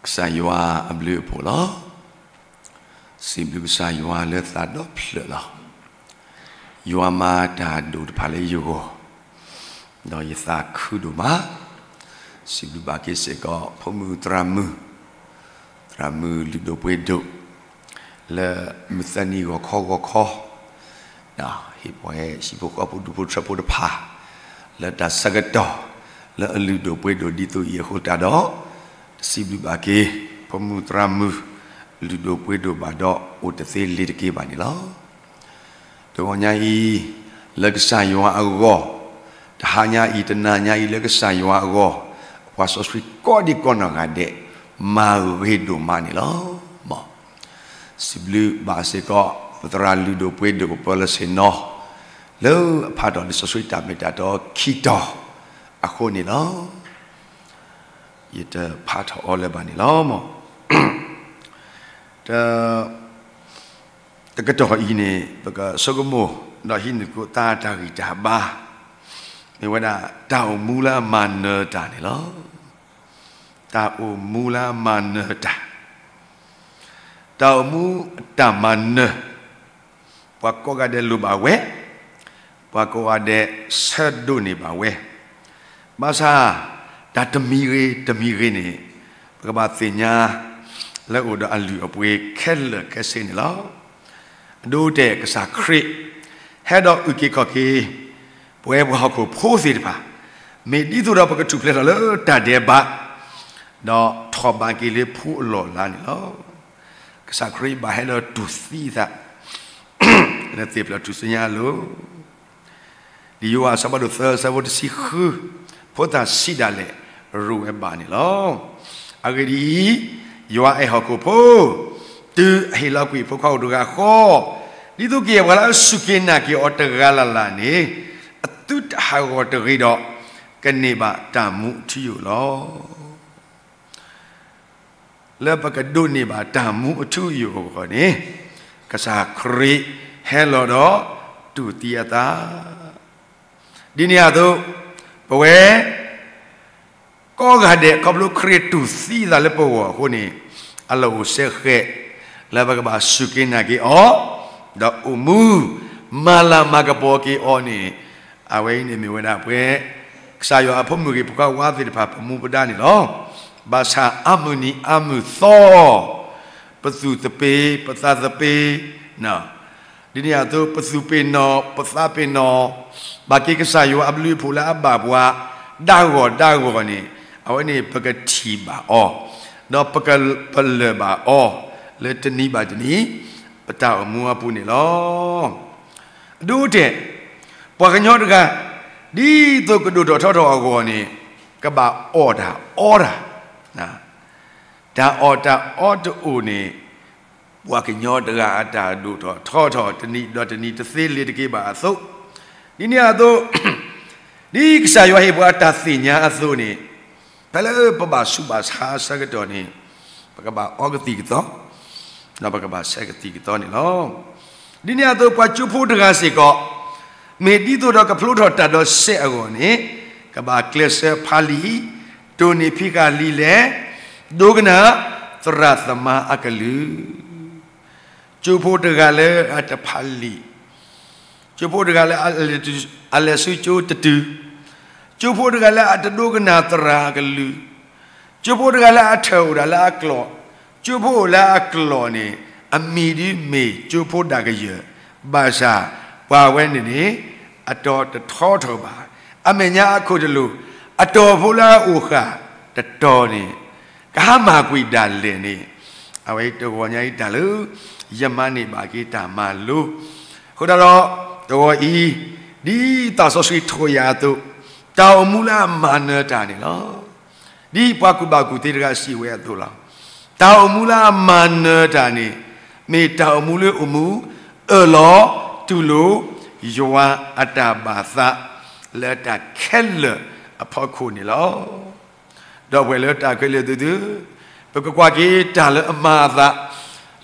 ကစၢ်ယွၤအဘျုးအဖှိၣ်လီၤ. စံးဘျုးကစၢ်ယွၤလၢသးဒီဖျၢၣ်လီၤ. ယွၤမၤတၢ်ဒိၣ်တဖၣ်လၢယဂီၢ်, ဒီးယသးခုဒိၣ်မး, စံးဘျုးဘၣ်က့ၤစ့ၢ်ကီး ဖိမုၣ်သရၣ်မုၣ်, သရၣ်မုၣ်လုၢ်ဒိၣ်ပှ့ၤဒိၣ်, လၢမုၢ်သၢနံၤဂီၤခီဂီၤခီ ဟ့ၣ်ပှၤဟံၣ်ဖိဃီဖိဒူၣ်ဖိထၢဖိတဖၣ် လၢတၢ်ဆၢကတီၢ် လၢအလုၢ်ဒိၣ်ပှ့ၤဒိၣ်ဒ်သိးအံၤအဃိသတးဒီး, တစံးဘျုးဘၣ်က့ၤ ဖိမုၣ်သရၣ်မုၣ် လုၢ်ဒိၣ်ပှ့ၤဒိၣ်ဘၣ်ဒီးအိၣ်တသ့လ့ၤတက့ၤဘၣ်န့ၣ်လီၤ. တဂီၤညါအံၤ လၢကစၢ်ယွၤအဂီၢ်, တဟါညါအံၤ တနၤညါအံၤ လၢကစၢ်ယွၤအဂီၢ်, ပှၤစီဆှံကိးဒံကိးနီၢ်ဂၤဒဲး မၤဂ့ၤဒိၣ်မးန့ၣ်လီၤ. မ် စံးဘျုးဘၣ်စ့ၢ်ကီး ပသရၣ်လုၢ်ဒိၣ်ပှ့ၤဒိၣ် ပၢၤလၢ်စ့ၣ်နီၤ, လၢအဖးထီၣ်လံာ်စီဆှံတၢ်မ့ၢ်တၢ်တီခံတီၤအဃိန့ၣ်လီၤ. ယတဖးထီၣ်အီၤလၢၤဘၣ်န့ၣ်လီၤ. မ် တ တကတီၢ်အံၤန့ၣ် ပကဆိကမိၣ် ဒီးဟံးန့ၢ်သကိးသးတၢ်ဂံၢ်တၢ်ဘါ, မ့ၢ်ဝဲဒၣ် တၢ်အိၣ်မူလၢအမၤနၢၤတၢ်န့ၣ်လီၤ. တၢ်အိၣ်မူလၢအမၤနၢၤတၢ်, တၢ်အိၣ်မူအတၢ်မၤနၢၤ, ပှၤကိးဂၤဒဲးလိၣ်ဘၣ်ဝဲ, ပှၤကိးဂၤဒဲးဆၢဒိးန့ၢ်ဘၣ်ဝဲ, ဘၣ်ဆၣ် တၢ်တမံၤဂ့ၤတမံၤဂ့ၤန့ၣ် ပကဘၣ်သ့ၣ်ညါ လၢအိၣ်ဒီးအလုၢ်အပှ့ၤခဲလၢာ်ခဲဆ့န့ၣ်လီၤ. အဒိအတဲာ်ကစၢ်ခရံာ် ဟဲဒီးအုၣ်က့ၤခီၣ်က့ၤ ပဝဲပှၤဟီၣ်ခိၣ်ဖိသ့ၣ်တဖၣ်, မ့ၢ်ဒ်သိးဒီးပကထူၣ်ဖျဲးထီၣ်လၢတၢ်ဒဲးဘး, ဒီးထီၣ်ဘးက့ၤလၢဖိအလီၢ်အလၤန့ၣ်လီၤ. ကစၢ်ခရံာ်ဘၣ်ဟဲဒီးတူၢ်သံအသး လၢသ့ၣ်ဖျၢၣ်ထူၣ်စုညါအလိၤ, လံာ်ယိၤဟၣ်အဆၢဖးဒိၣ်သၢ အဆၢဖိတဆံဃု, ဖိသၣ်ဆံးဒၣ်လဲာ် ရိၣ်ဝဲဘၣ်န့ၣ်လီၤ. အဂ့ၢ်ဒ်အံၤ, ယွၤအဲၣ်ဟီၣ်ခိၣ်ဖိ, တုၤအဟ့ၣ်လီၤကွံာ်အဖိခွါအိၣ်တဂၤဃီ, ဒ်သိးကယဲၢ်ပှၤလၢအစူၢ်က့ၤနာ်က့ၤအီၤတဂၤလၢ်လၢ်န့ၣ်, အသုတဟးဂီၤတဂ့ၤဒီး, ကန့ၢ်ဘၣ်တၢ်မူအထူအယိာ်လီၤ. လၢပကဒိးန့ၢ်ဘၣ်တၢ်မူအထူအယိာ်အဂီၢ်န့ၣ်, ကစၢ်ခရံာ်ဟဲလီၤဒီးတူၢ်သံအသး, ဒ်န့ၣ်အသိး, ပဝဲ ကိးဂၤဒဲး ခီဖျိခရံာ်တူၢ်သံအသးလၢပဂီၢ်အဃိန့ၣ်, အလီၢ်အိၣ်စဲဃဲး လၢပကဘၣ်စူၢ်က့ၤနာ်က့ၤအီၤ, ဒီးအိၣ်မူ မၤလၤမၤကပီၤက့ၤအီၤန့ၣ်, အဝဲအံၤန့ၣ်မ့ၢ်ဝဲဒၣ် ပဝဲ ကစၢ်ယွၤအဖိမုၣ်ဂ့ၤ ဖိခွါဝါသ့ၣ်တဖၣ် ပမူပဒါန့ၣ်လီၤ. ဘၣ်ဆၣ်အါမုၢ်နံၤအါမုၢ်သီ, ပသူၣ်သပ့ၤ ပသးသပ့ၤ, ဒ်န့ၣ်အသိး ပသူၣ်ပ့ၤနီၣ် ပသးပ့ၤနီၣ် ဘၣ်က့ၤကစၢ်ယွၤအဘျုးအဖှိၣ်လၢအဘၣ်ပှၤ ဒၣ်ဂီၢ်ဒၣ်ဂီၢ်န့ၣ်, အဝဲန့ၣ်ပကထံၣ်ဘၣ်အီၤ, ဒီးပကပလၢၢ်ဘၣ်အီၤ လၢတနံၤဘၣ်တနံၤ ပတၢ်အိၣ်မူအပူၤန့ၣ်လီၤ. အဒိအတဲာ်, ပှၤကညီတဂၤ ဒ်သိးကဒိၣ်ထီၣ်ထီထီၣ်အဂီၢ်န့ၣ်, ကဘၣ်အီၣ်တၢ်အီတၢ်, တၢ်အီၣ်တၢ်အီတအိၣ်န့ၣ်, ပှၤကညီတဂၤအတၢ်ဒိၣ်ထီၣ်ထီထီၣ် တနံၤဒီးတနံၤတသ့လ့ၤတက့ၤဘၣ်အသိး, ဒ်န့ၣ်အသိး, ဒ်ကစၢ်ယွၤဟ့ၣ်ပှၤတၢ်သ့ၣ်ညါအသိးန့ၣ်, ဖဲလၢပဘၣ်ဆူးဘၣ်ဆါအဆၢကတီၢ်န့ၣ်, ပကဘၣ်အီကသံၣ်ကသီ, ဒီးပကဘၣ်ဆဲးကသံၣ်ကသီန့ၣ်လီၤ. ဒ်န့ၣ်အသိး ပှၤကၠိဖိတဂၤစ့ၢ်ကီး, မ့ၢ်ဒ်သိးဒီးကဖျိထီၣ်တၢ်ဒီးစဲးအဂီၢ်န့ၣ်, ကဘၣ်ကျဲးစၢးဖးလံာ်, တိၢ်နီၣ်ဖံးဃာ်လံာ်လဲၢ်, ဒိကနၣ်သရၣ်သမါအကလုၢ် ကၠိဖိတဂၤလၢအတဖးလံာ်, ကၠိဖိတဂၤလၢအလဲၤဆူကၠိတတုၤ, ကၠိဖိတဂၤလၢအတဒိကနၣ်သရၣ်အကလုၢ်, ကၠိဖိတဂၤလၢအထၢၣ်အိၣ်ဒၣ်လၢအကျိာ်, ကၠိဖိအိၣ်လၢအကျိာ်န့ၣ်, အမံၤဒ်မ့ၢ်ကၠိဖိဒၣ်ကယၢၢ်, ဘၣ်ဆၣ်ပှၤဝဲန့ၣ်န့ၣ်, အတီၤတထီထီၣ်ဘၣ်, အမဲာ်ညါအခိၣ်တလိာ်, အတီၤဖိလၢအအိၣ်ဃာ်တတီၤန့ၣ်, ကဟါမၢ်ကွံာ်ဒၣ်လဲာ်န့ၣ်, အဝဲတဂီၤညါအံၤတၢ်လၢ ယမၤန့ၢ်ဘၣ်က့ၤတၢ်မၤလိ, အဃိသတးဒီး တဂီၤအံၤ, ဒ်သးစီဆှံထိးယၤအသိး, တၢ်အိၣ်မူလၢအမၤနၢၤတၢ်န့ၣ်လီၤ. ဒ်ပှၤကူၣ်ဘၣ်ကူၣ်သ့တဂၤစံးဝဲအသိးလီၤ. တၢ်အိၣ်မူလၢအမၤနၢၤတၢ်န့ၣ်, မ့ၢ်တၢ်အိၣ်မူလၢအိၣ်မူ, အၢၣ်လီၤတူၢ်လိာ်, ယွၤအတၢ်ဘၣ်သး, လၢတၢ်ခဲလၢာ်အဖီခိၣ်န့ၣ်လီၤ. ဒီပုၢ်ဝဲၢ်လၢတၢ်ခဲလၢာ်သ့ၣ်ဧၢ, ပကကွၢ်က့ၤတၢ်လၢအမၤအသး,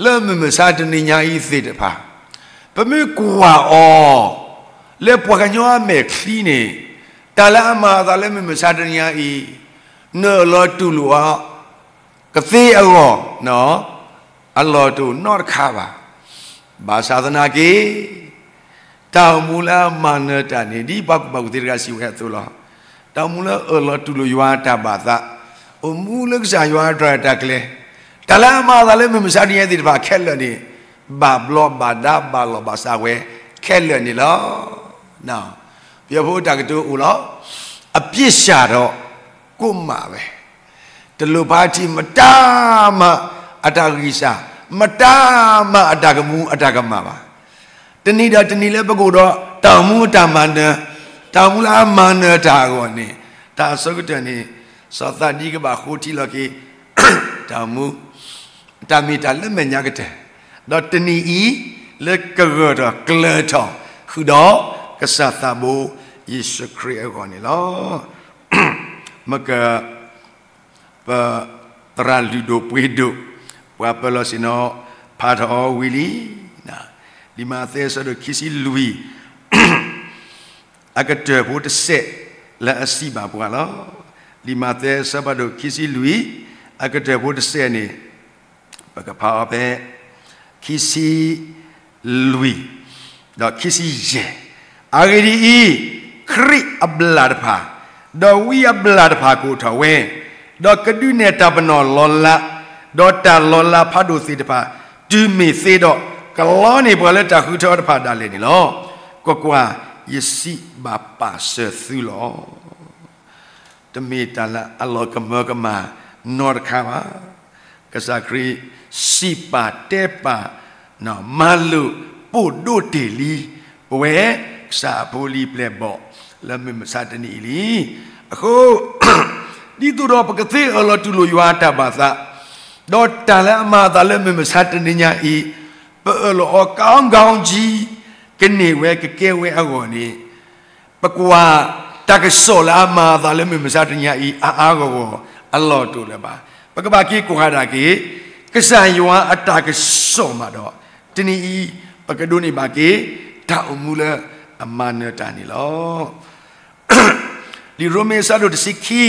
လၢမုၢ်မဆါတနံၤညါအံၤသ့ၣ်တဖၣ်, ပမ့ၢ်ကွၢ်အီၤ, လၢပှၤကညီအမဲာ်ချံန့ၣ်, တၢ်လၢအမၤအသးလၢမုၢ်မဆါတနံၤညါအံၤ, နအၢၣ်လီၤတူၢ်လိာ်အီၤ, ကသ့အဂီၢ် အလီၢ်တအိၣ်နီတခါဘၣ်. ဘၣ်ဆၣ်သနာ်က့ တၢ်အိၣ်မူလၢအမၤနၢၤတၢ်န့ၣ် ဒ်ပှၤကူၣ်ဘၣ်ကူၣ်သ့တဂၤစံးဝဲအသိးလီၤ. တၢ်အိၣ်မူလၢအၢၣ်လီၤတူၢ်လိာ်ယွၤအတၢ်ဘၣ်သး, အိၣ်မူလၢကစၢ်ယွၤအတၢ်ရဲၣ်တၢ်ကျဲၤ, တၢ်လၢအမၤအသးလၢမုၢ်မဆါတနံၤညါသ့ၣ်တဖၣ်ခဲလၢာ်န့ၣ် ဘၣ်ဘျီဘၣ်ဒါဘၣ်လီၢ်ဘၣ်စးဝဲခဲလၢာ်န့ၣ်လီၤ. ပယီၤဖိတၢ်ကတိၤအိၣ်လီၤ. အပြစ်ရှာတော့ ကိုယ့်မှာပဲ, တလိၣ်ဖးထံ မတၤမၤအတၢ်ဂံၢ်စၢ်, မတၤမၤအတၢ်ကမူအတၢ်ကမၣ်ဘၣ်. တနံၤဒီးတနံၤလၢပကအိၣ်ဒီး တၢ်အိၣ်မူအတၢ်မၤနၢၤ, တၢ်အိၣ်မူလၢအမၤနၢၤတၢ်အဂီၢ်န့ၣ် တၢ်အဆိကတၢၢ်န့ၣ် စီၤသးဒံကဘၣ်ဃိထံလီၤက့ၤ တၢ်အိၣ်မူ တၢ်မ့ၢ်တၢ်လၢမဲာ်ညါကတၢၢ်, ဒီးတနံၤအံၤ လၢကဂၢၢ်ထီၣ်ကျၢၤထီၣ်ဃုာ်ဒီး ကစၢ်သးဘိယ့ၣ်ၡူးခရံာ်အဂီၢ်န့ၣ်လီၤ. မက ပ သရၣ်လုၢ်ဒိၣ်ပှ့ၤဒိၣ် ပှၤပၢၤလီၢ်ဆ့ၣ်နီၤ ဖးထီၣ်အီၤဝံၤလံ. လံာ်မးသဲအဆၢဒိၣ်ခံဆံလွံၢ် အကတၢၢ်ဖိတစဲးလၢအစံးဘၣ်ပှၤလီၤ. လံာ်မးသဲအဆၢဖးဒိၣ်ခံဆံလွံၢ် အကတၢၢ်ဖိတစဲးန့ၣ် ပကဖးအီၤဖဲ ခံဆံလွံၢ် ဒီးခံဆံယဲၢ်. အဂ့ၢ်ဒ်အံၤ, ခရံာ်အဘျၣ်တဖၣ်, ဒီးဝံအဘျၣ်တဖၣ်ကအိၣ်ထီၣ်ဝဲ, ဒီးကဒုးနဲၣ်တၢ်ပနီၣ်လီၤလး, ဒီးတၢ်လီၤလးဖးဒိၣ်သ့ၣ်တဖၣ် တုၤမ့ၢ်သ့ဒီး ကလီန့ၢ်ပှၤလၢတၢ်ဃုထၢအီၤတဖၣ်ဒၣ်လဲာ်န့ၣ်လီၤ. ကွၢ်ကွၢ်, ယစံးဘၣ်ပၢ်စၢၤသုလီၤ. တမ့ၢ်တၢ်လၢအလီၤကမၢကမၣ်နီတခါဘၣ်. ကစၢ်ခရံာ်စံးပာ်တဲပာ် မၤလိာ်ပိာ်ဒိၣ်တ့ၢ်လံ ပဝဲကစၢ်အဖိလံၤပျဲၢ်ဘီၣ် လၢမုၢ်မဆါတနံၤအံၤလံ. အဃိ ဒ်သိးဒီးပကသ့အၢၣ်လီၤတူၢ်လိာ်ယွၤအတၢ်ဘၣ်သး ဒီးတၢ်လၢအမၤအသးလၢမုၢ်မဆါတနံၤညါအံၤ ပအၢၣ်လီၤအီၤ ကောင်းကောင်းကြီး ကန့ၢ်ဝဲကကဲဝဲအဂီၢ်န့ၣ် ပကွၢ်တၢ်ကစီၣ်လၢအမၤအသးလၢမုၢ်မဆါတနံၤညါအံၤ အါအါဂီၢ်ဂီၢ် အလီၢ်တအိၣ်လၢၤဘၣ်. ပကဘၣ်က့ၤကွၢ်ဒၣ်က့ၤ ကစၢ်ယွၤအတၢ်ကစီၣ်မးဒီး တနံၤအံၤ ပကဒိးန့ၢ်ဘၣ်က့ၤ တၢ်အိၣ်မူလၢအမၤနၢၤတၢ်န့ၣ်လီၤ. လံာ်ရိမ့ၤအဆၢဒိၣ်တဆံခံ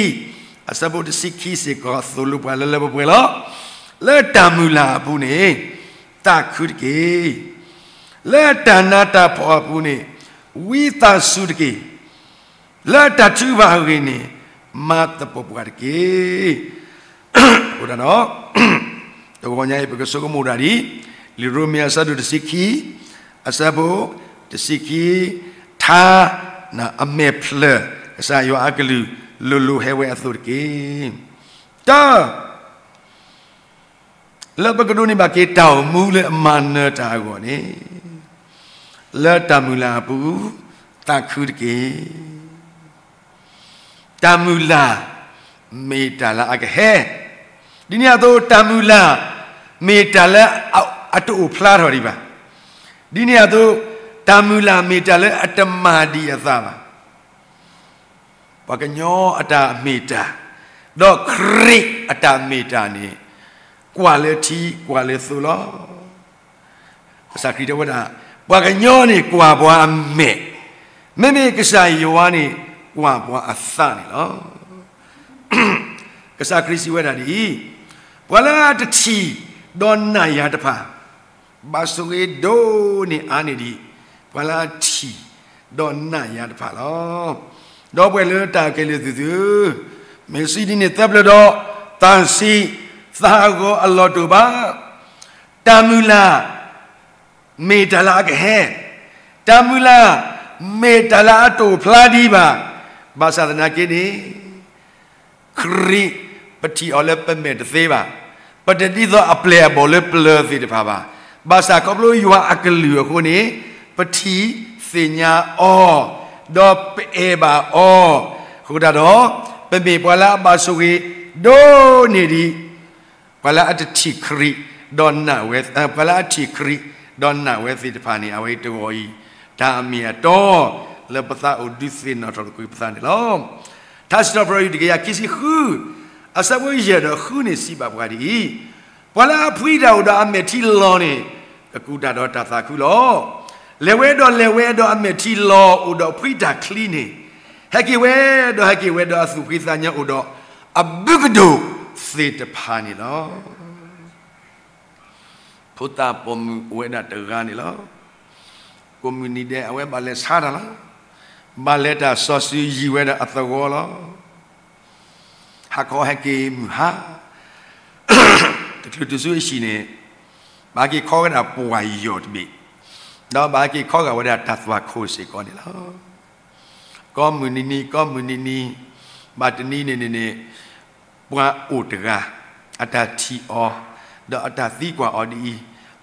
အဆၢဖိတဆံခံစ့ၢ်ကီး သိၣ်လိပှၤလၢလၢပှဲၤပှဲၤလီၤ. လၢတၢ်မုၢ်လၢ်အပူၤန့ၣ် သးခုတက့ၢ်. လၢတၢ်နးတၢ်ဖှီၣ်အပူၤန့ၣ် ဝံသးစူၤတက့ၢ်. လၢတၢ်ထုကဖၣ်အဂ့ၢ်န့ၣ် မၤသပှၢ်ပှၢ်တက့ၢ်. အဃိဒီး တဂီၤညါအံၤ ပကဆိကမိၣ်တၢ်ဒ်အံၤ, လံာ်ရိမ့ၤအဆၢဒိၣ်တဆံခံ အဆၢဖိတဆံခံ ထါ အမဲာ်ဖျၢၣ် ကစၢ်ယွၤအကလုၢ် လိၤလိၤဟဲဝဲအသိးတက့ၢ်. တၢ် လၢပကဒိးန့ၢ်ဘၣ်က့ၤတၢ်အိၣ်မူလၢအမၤနၢၤတၢ်အဂီၢ်န့ၣ်, လၢတၢ်မုၢ်လၢ်အပူၤ သးခုတက့ၢ်. တၢ်မုၢ်လၢ် မ့ၢ်တၢ်လၢအကဟဲ, ဒ်န့ၣ်အသိး တၢ်မုၢ်လၢ် မ့ၢ်တၢ်လၢအတအိၣ်ဖျါထီၣ်ဒံးဘၣ်. ဒ်န့ၣ်အသိး တၢ်မုၢ်လၢ်မ့ၢ်တၢ်လၢအတမၤဒံးအသးဘၣ်. ပှၤကညီအတၢ်မ့ၢ်တၢ် ဒီးခရံာ်အတၢ်မ့ၢ်တၢ်န့ၣ် ကွၢ်လၢထံကွၢ်လၢသိလီၤ. ကစၢ်ခရံာ်တဲဝဲဒၣ် ပှၤကညီန့ၣ်ကွၢ်ပှၤအမဲာ်, မ့မ့ၢ်ကစၢ်ယွၤန့ၣ် ကွၢ်ပှၤအသးန့ၣ်လီၤ. ကစၢ်ခရံာ်စံးဝဲဒၣ်ဒ်အံၤ, ပှၤလၢအတထံၣ်ဒီးနာ်ယၤတဖၣ် ဘၣ်ဆိၣ်ဂ့ၤဒိၣ်န့ၢ်အါန့ၢ်ဒံး ပှၤလၢအထံၣ်ဒီးနာ်ယၤတဖၣ်လီၤ. ဒီပုၢ်ဝဲၢ်လၢတၢ်အဲၣ်ကဲလၢသုသု, မ့ၢ်စံးဒ်န့ၣ်သၢပျၢၤဒီး သးဆံးသးဟးဂီၤအလီၢ်တအိၣ်ဘၣ်. တၢ်မုၢ်လၢ် မ့ၢ်တၢ်လၢအကဟဲ, တၢ်မုၢ်လၢ် မ့ၢ်တၢ်လၢအတအိၣ်ဖျါဒံးဘၣ်. ဘၣ်ဆၣ်သနာ်က့န့ၣ် ခရံာ် ပထံၣ်အီၤလၢပမဲာ်တသ့ဘၣ်. ပတဒ်သိးအပျဲၢ်အဘီၣ်လၢပျၢၤသ့ၣ်တဖၣ်ဘၣ်. ဘၣ်ဆၣ်ခီဖျိယွၤအကလုၢ်အဃိန့ၣ် ပထံၣ်သ့ၣ်ညါအီၤ, ဒီးပအဲၣ်ဘၣ်အီၤ, အဃိသတးဒီး ပမ့ၢ်ပှၤလၢအဘၣ်ဆိၣ်ဂ့ၤဒိၣ်န့ၢ်ဒံး ပှၤလၢအတထံၣ်ခရံာ်ဒီးနာ်ဝဲ, ပှၤလၢအထံၣ်ခရံာ်ဒီးနာ်ဝဲသ့ၣ်တဖၣ်န့ၣ် အဝဲတဂီၤအံၤ တၢ်အမ့ၢ်အတီ လၢပသးအိၣ်ဒုးသ့ၣ်နီၣ်ထီၣ်တကွံာ်ပသးန့ၣ်လီၤ. ထါစံးထီၣ်ပတြၢၤ တကယၤခံဆံဃု အဆၢဖိယဲၢ်ဒီးဃုန့ၣ် စံးဘၣ်ပှၤဒ်အံၤ, ပှၤလၢအဖှံတၢ်အိၣ်ဒီးအမဲာ်ထံလီၤန့ၣ် ကကူးတၢ်ဒီးတၢ်သးခုလီၤ. လဲၤဝဲဒီးလဲၤဝဲဒီးအမဲာ်ထံလီၤအိၣ်ဒီးဖှံတၢ်ချံန့ၣ်, ဟဲက့ၤဝဲဒီးဟဲက့ၤဝဲဒီးအသူၣ်ဖှံသးညီအိၣ်ဒီးအဘုကဒိၣ် သ့ၣ်တဖၣ်န့ၣ်လီၤ. ဖိသၣ်ပိာ်မုၣ်အိၣ်ဝဲဒၣ်တဂၤန့ၣ်လီၤ. ကိးမုၢ်နံၤဒဲး အဝဲဘၣ်လဲၤဆါတၢ်လီၤ. ဘၣ်လဲၤတၢ်စီၤစုၤယံၤဝဲဒၣ်အသဝီလီၤ. ဟးခီဟဲက့ၤမုၢ်ဟါ, တချုးတုၤဆူအဟံၣ်န့ၣ်, ဘၣ်ဟဲက့ၤခီဝဲဒၣ်ပှၢ်ယီၢ်တဘ့ၣ်, ဒီးဘၣ်ဟဲက့ၤခီဂာ်ဝဲဒၣ်တၢ်သွၣ်ခိၣ်စ့ၢ်ကီးန့ၣ်လီၤ. ကိးမုၢ်နံၤနံၤ ကိးမုၢ်နံၤနံၤ, ဘၣ်တနံၤန့ၣ်န့ၣ်န့ၣ်, ပှၤအိၣ်တဂၤ, အတၢ်ထံၣ်အီၤ, ဒီးအတၢ်သံကွၢ်အီၤဒ်အံၤ,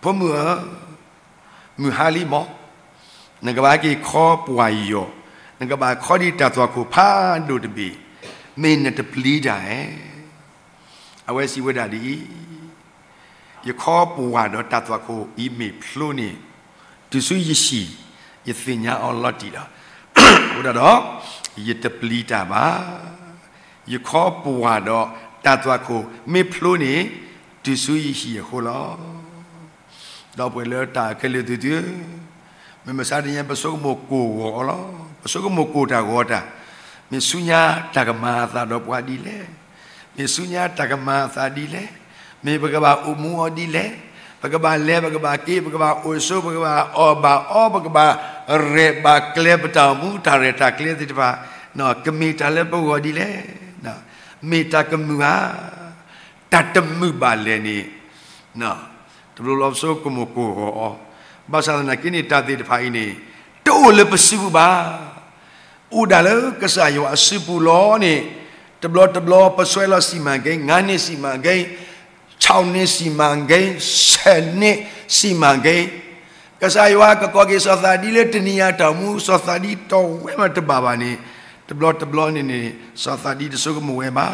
ဖိမုၣ်ဧၢ, မုၢ်ဟါလံမး, နကဘၣ်ဟဲက့ၤခီပှၢ်ယီၢ်, နကဘၣ်ခီဒံးတၢ်သွၣ်ခိၣ်ဖးဒိၣ်တဘ့ၣ်, မ့ၢ်နတပျံၤတၢ်ဧါ. အဝဲစံးဝဲဒၣ်ဒ်အံၤ, ယခီပှၢ်ဒီးတၢ်သွၣ်ခိၣ်အံၤမ့ၢ်ဖျိန့ၣ်, တုၤဆူယဟံၣ်, ယသ့ၣ်ညါအီၤလီၤတံၢ်လီၤ. အဃိဒၣ်ဒီး, ယတပျံၤတၢ်ဘၣ်. ယခီပှၢ်ဒီးတၢ်သွၣ်ခိၣ်မ့ၢ်ဖျိန့ၣ်, တုၤဆူယဟံၣ်အဃိလီၤ. ဒီပုၢ်ဝဲၢ်လၢတၢ်ခဲလၢာ်သ့ၣ်ဧၢ, မ့ၢ်မဆါတနံၤ ပဆိကမိၣ်ကိၢ်ဂီၤအီၤလီၤ. ပဆိကမိၣ်ကိၢ်တၢ်ဂီၤတၢ်, မ့ၢ်ဆူညါတၢ်ကမၤအသးဒီးပှၤဒ်လဲၣ်. မ့ၢ်ဆူညါတၢ်ကမၤအသးဒ်လဲၣ်. မ့ၢ်ပကဘၣ်အိၣ်မူအီၤဒ်လဲၣ်. ပကဘၣ်လဲၤ ပကဘၣ်က့ၤ ပကဘၣ်အိၣ်ဆိး ပကဘၣ်အီၣ်ဘၣ်အီ ပကဘၣ်ရဲၣ်ဘၣ်ကျဲၤ ပတၢ်အိၣ်မူတၢ်ရဲၣ်တၢ်ကျဲၤသ့ၣ်တဖၣ်, ကမ့ၢ်တၢ်လၢပဂီၢ်ဒ်လဲၣ်. မ့ၢ်တၢ်ကမုာ်ဧါ. တၢ်တမုာ်ဘၣ်လဲၣ်န့ၣ်, တဘျီဘျီပဆိကမိၣ်ကိၢ်ဂီၤအီၤ, ဘၣ်ဆၣ်သနာ်က့န့ၣ် တၢ်သ့ၣ်တဖၣ်အံၤန့ၣ်, တအိၣ်လၢပစုပူၤဘၣ်. အိၣ်ဒၣ်လၢကစၢ်ယွၤအစုပူၤလီၤန့ၣ်, တဘျီတဘျီပဆွဲလီၤစီမံကိန်း, ငါးနှစ်စီမံကိန်း, ခြောက်နှစ်စီမံကိန်း, ဆယ်နှစ်စီမံကိန်း, ကစၢ်ယွၤကကိးက့ၤစီၤသးဒံလၢတနံၤအံၤအတၢ်အိၣ်မူ စီၤသးဒံတီဝဲမးတဘၣ်ဘၣ်န့ၣ်, တဘျီတဘျီန့ၣ်န့ၣ် စီၤသးဒံတဆိကမိၣ်ဝဲဘၣ်.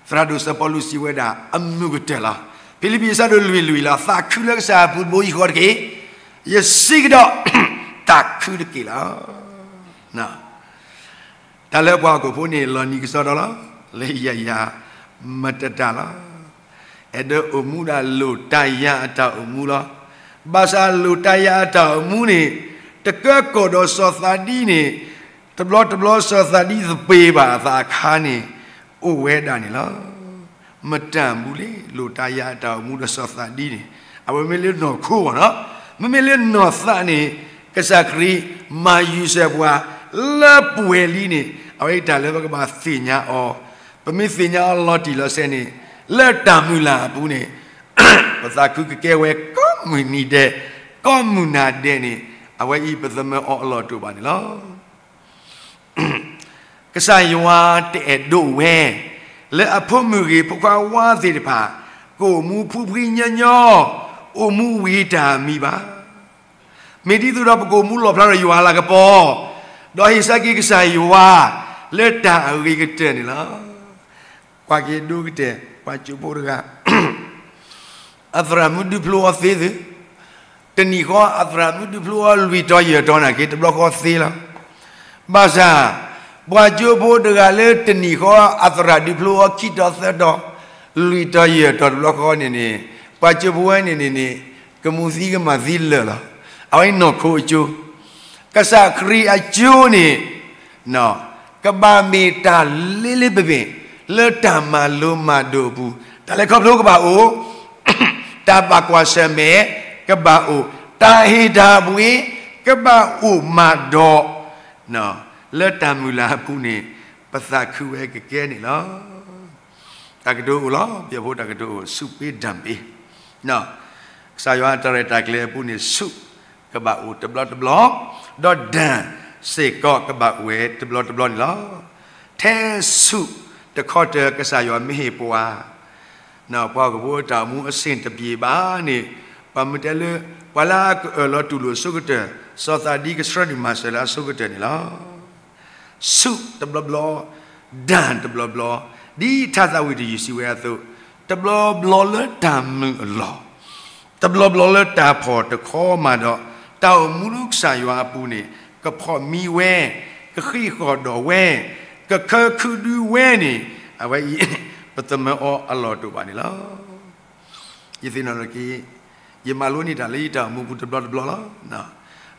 သရၣ်ဒိၣ်စီၤပီလူးစံးဝဲဒၣ် အမုာ်ကတၢၢ်လီၤ. ဖံလံးပံးအဆၢဒိၣ်လွံၢ်လွံၢ်လီၤ, သးခုလၢကစၢ်အပူၤတဘိယူၢ်ဃီတက့ၢ်. ယစံးကဒီး, သးခုတက့ၢ်လီၤ. တၢ်လၢပှၤဟီၣ်ခိၣ်ဖိန့ၣ် လီၤနံၤကစီဒီလီၤ, လၢယၤယၤမတၤတၢ်လီၤ. အဲၣ်ဒိးအိၣ်မူဒၣ်လိၣ်တၢ်ယၤအတၢ်အိၣ်မူလီၤ. ဘၣ်ဆၣ်လိၣ်တၢ်ယၤအတၢ်အိၣ်မူန့ၣ်, တကၢကီၢ်ဒီးစီၤသးဒံန့ၣ်, တဘျီတဘျီစီၤသးဒံသပ့ၤဘၣ်အသးအခါန့ၣ်, အိၣ်ဝဲဒၣ်န့ၣ်လီၤ. မတၤဘူးလံ လိၣ်တၢ်ယၤအတၢ်အိၣ်မူဒီးစီၤသးဒံန့ၣ်, အဝဲမ့ၢ်လၢနီၢ်ခိဂီၢ်နီၤ, မ့မ့ၢ်လၢနီၢ်သးန့ၣ်, ကစၢ်ခရံာ်မၤယုာ်စဲးပှၤလၢပှဲၤလံန့ၣ်, အဝဲအံၤတၢ်လၢပကဘၣ်သ့ၣ်ညါအီၤ, ပမ့ၢ်သ့ၣ်ညါအီၤလီၤတံၢ်လီၤဆဲးန့ၣ်, လၢတၢ်မုၢ်လၢ်အပူၤန့ၣ်, ပသးခုကကဲဝဲကိးမုၢ်နံၤဒဲး, ကိးမုၢ်နၤဒဲးန့ၣ်, အဝဲအံၤပသမၢအီၤအလီၢ်တအိၣ်ဘၣ်န့ၣ်လီၤ. ကစၢ်ယွၤတအဲၣ်ဒိးဝဲ, လၢအဖိမုၣ်ဂ့ၤဖိခွါဝါသ့ၣ်တဖၣ်, ကအိၣ်မူဖှံဖှံညီညီ, အိၣ်မူဝံၤတၢ်မံၤဘၣ်. မ့ၢ်ဒ်သိးဒီးပကအိၣ်မူလီၣ်ဖျါဒီးယွၤအလၤကပီၤ, ဒီးဟ့ၣ်ဆၢက့ၤကစၢ်ယွၤ, လၢတၢ်အဂ့ၤကတၢၢ်န့ၣ်လီၤ. ကွၢ်က့ၤဒိကတဲာ်, ပှၤကၠိဖိတဂၤ အသရၣ်မုၣ်ဒုးဖျိအီၤသ့သု, တနံၣ်ဃီအသရၣ်မုၣ်ဒုးဖျိအီၤလွံၢ်တီၤယဲၢ်တီၤနာ်က့ တဘျီဃီသ့လီၤ. ဘၣ်ဆၣ်, ပှၤကၠိဖိတဂၤလၢတနံၣ်ဃီ အသရၣ်ဒုးဖျိအီၤခံတီၤသၢတီၤ, လွံၢ်တီၤယဲၢ်တီၤတဘျီဃီန့ၣ်န့ၣ်, ပှၤကၠိဖိဝဲန့ၣ်န့ၣ်န့ၣ်, ကမူသံကမၤသံလၢာ်လီၤ. အဝဲနီၢ်ခိအကၠိ, ကစၢ်ခရံာ်အကၠိန့ၣ် ကဘၣ်မ့ၢ်တၢ်လ့လ့ပပ့ၤ လၢတၢ်မၤလိမၤဒိးအပူၤ, တၢ်လဲၤခီဖျိကဘၣ်အိၣ်, တၢ်ဘၣ်ကွၢ်ဆၢၣ်မဲာ်ကဘၣ်အိၣ်, တၢ်ဟ့ၣ်တၢ်ဘှ့ကဘၣ်အိၣ်မးဒီး, လၢတၢ်မုၢ်လၢ်အပူၤန့ၣ်, ပသးခုဝဲကကဲန့ၣ်လီၤ. တၢ်ကတိၤအိၣ်လီၤ, ပဖိတၢ်ကတိၤအိၣ် ဆုပေးဒဏ်ပေး, ကစၢ်ယွၤအတၢ်ရဲၣ်တၢ်ကျဲၤအပူၤန့ၣ် ဆုကဘၣ်အိၣ်တဘျီတဘျီ, ဒီးဒဏ်စ့ၢ်ကီးကဘၣ်အိၣ်ဝဲတဘျီတဘျီန့ၣ်လီၤ. ထဲဆုတခီတၢၤ ကစၢ်ယွၤမ့ၢ်ဟ့ၣ်ပှၤ, ပှၤဟီၣ်ခိၣ်ဖိတၢ်အိၣ်မူအဆင်တပြေဘၣ်န့ၣ်, ပှၤမ့ၢ်တဲလၢ ပှၤလၢအကအၢၣ်လီၤတူၢ်လိာ်အဆိကတၢၢ်, စီၤသးဒံကဆှၢဒုၣ်မၤစၢၤလၢအဆိကတၢၢ်န့ၣ်လီၤ. ဆုတဘျီဘျီ, ဒဏ်တဘျီဘျီ, ဒ်ထါသးဝံၣ်တယုၢ်စံးဝဲအသိး, တဘျီဘျီလၢတၢ်မုာ်အလီၢ်, တဘျီဘျီလၢတၢ်ဖှီၣ်တခီမးဒီး, တၢ်အိၣ်မူလၢကစၢ်ယွၤအပူၤန့ၣ်, ကဖှီၣ်မံဝဲ, ကဃံးဃီၣ်ဒီးဝဲ, ကခၢခုဒုဝဲန့ၣ်, အဝဲအံၤ, ပသမၢအီၤအလီၢ်တအိၣ်ဘၣ်န့ၣ်လီၤ. ယသ့ၣ်နီၣ်ထီၣ်က့ၤ, ယမၤလိန့ၢ်တၢ်လၢယတၢ်အိၣ်မူပူၤတဘျီတဘျီလီၤ.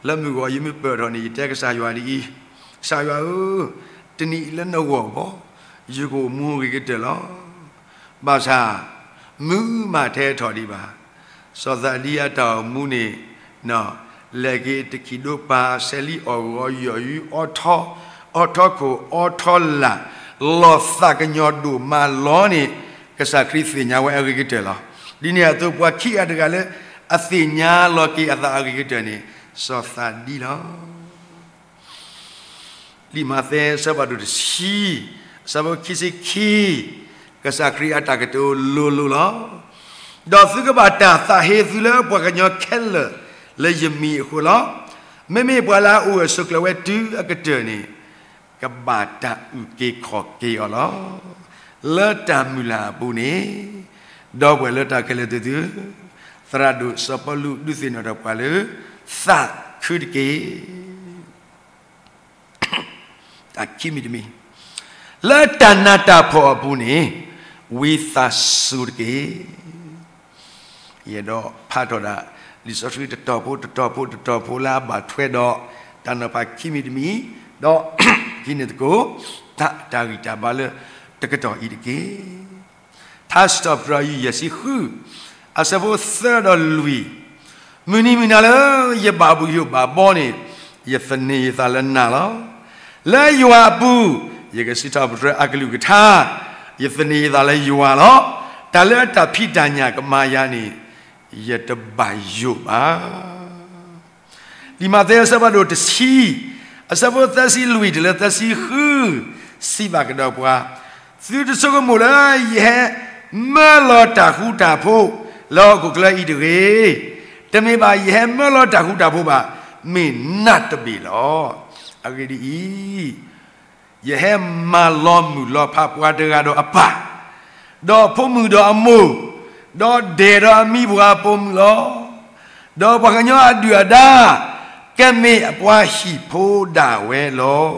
လၢမုၢ်ဂီၤယမ့ၢ်ပၢၢ်ထီၣ်န့ၣ် ယတဲကစၢ်ယွၤဒ်အံၤ, ကစၢ်ယွၤဧၢ, တနံၤအံၤလၢနဂီၢ်ဘီ, ယကအိၣ်မူဂ့ၤကတၢၢ်လီၤ. ဘၣ်ဆၣ် မုၢ်မးထဲထီၣ်ဒံးဘၣ်. စီၤသးဒံအတၢ်အိၣ်မူန့ၣ် လဲၤက့ၤတခံးဒိၣ်ပၤ ဆဲးလံအီၣ်ဂီၤ ယီၢ်ယုၢ်အီထီ အီထီခိၣ်အီထီလာ် လီၤသးကညီၤဒိၣ်မးလီၤန့ၣ် ကစၢ်ခရံာ်သ့ၣ်ညါဝဲအဂ့ၤကတၢၢ်လီၤ. ဒ်န့ၣ်အသိး ပှၤခံဂၤတဂၤလၢအသ့ၣ်ညါလီၤက့ၤအသးအဂ့ၤကတၢၢ်န့ၣ် စီၤသးဒံလီၤ. လံာ်မးသဲအဆၢဖးဒိၣ်တဆံ အဆၢဖိခံဆံခံ, ကစၢ်ခရံာ်အတၢ်ကတိၤလိၤလိၤလီၤ. ဒီးသုကဘၣ်တၢ်သးဟ့သုလၢပှၤကညီခဲလၢာ်လၢယမံၤအဃိလီၤ. မ့မ့ၢ်ပှၤလၢအအိၣ်ဂၢၢ်ဆိးကျၢၤဝဲတုၤအကတၢၢ်န့ၣ် ကဘၣ်တၢ်အုၣ်က့ၤခီၣ်က့ၤအီၤလီၤ. လၢတၢ်မုၢ်လၢ်အပူၤန့ၣ် ဒီပုၢ်ဝဲၢ်လၢတၢ်ခဲလၢာ်သ့ၣ်သု, သရၣ်ဒိၣ်စီၤပီလူးဒုးသ့ၣ်နီၣ်ထီၣ်ပှၤလၢ သးခုတက့ၢ်. တၢ်ခံမံၤတမံၤ, လၢတၢ်နးတၢ်ဖှီၣ်အပူၤန့ၣ် ဝံသးစူၤတက့ၢ်. ယအဲၣ်ဒိးဖးထီၣ်ဒၣ် လံာ်စီဆှံတတီၤဖိတတီၤဖိတတီၤဖိလၢအဘၣ်ထွဲဒီး တၢ်နီၤဖးခံမံၤတမံၤ, ဒီးဟံးန့ၢ်သကိး တၢ်တၢ်ဂံၢ်တၢ်ဘါလၢတကတီၢ်အံၤတက့ၢ်. ထါစံးထီၣ်ပတြၢၤ ယုၢ်ယဲၢ်ဆံဃု, အဆၢဖိသၢဒီးလွံၢ်, မုၢ်နံၤမုၢ်နၤလၢယဘၣ်ဘှီယိၣ်ဘၣ်ဘှီန့ၣ် ယသန့ၤယသးလၢနၤလီၤ. လၢယွၤအပူၤ ယကစံးထီၣ်ပတြၢၤအကလုၢ်ကထါ, ယသန့ၤယသးလၢယွၤလီၤ. တၢ်လၢအတၢ်ဖံးတၢ်ညၣ်ကမၤယၤန့ၣ် ယတဘၣ်ယိၣ်ဘၣ်. လံာ်မးသဲအဆၢဖးဒိၣ်တဆံ, အဆၢဖိသၢဆံလွံၢ်တုၤလၢသၢဆံဃု, စံးဘၣ်ကဒီးပှၤ, သုတဆိကမိၣ်လၢယဟဲမၢလီၤတၢ်ဃူတၢ်ဖိး လၢဟီၣ်ခိၣ်ချၢအံၤတဂ့ၤ. တမ့ၢ်ဘၣ်ယဟဲမၢလီၤတၢ်ဃူတၢ်ဖိးဘၣ်, မ့ၢ်နးတဘ့ၣ်လီၤ. အဂ့ၢ်ဒ်အံၤ, ယဟဲမၤလီၤမုၢ်လီၤဖးပှၤတဂၤဒီးအပၢ်, ဒီးဖိမုၣ်ဒီးအမိၢ်, ဒီးဒဲၣ်ဒီးအမံၤပှၤအပိာ်မုၣ်လီၤ. ဒီးပှၤကညီအဒုၣ်အဒါ ကမ့ၢ်အပှၤဟံၣ်ဖိဒၣ်ဝဲလီၤ.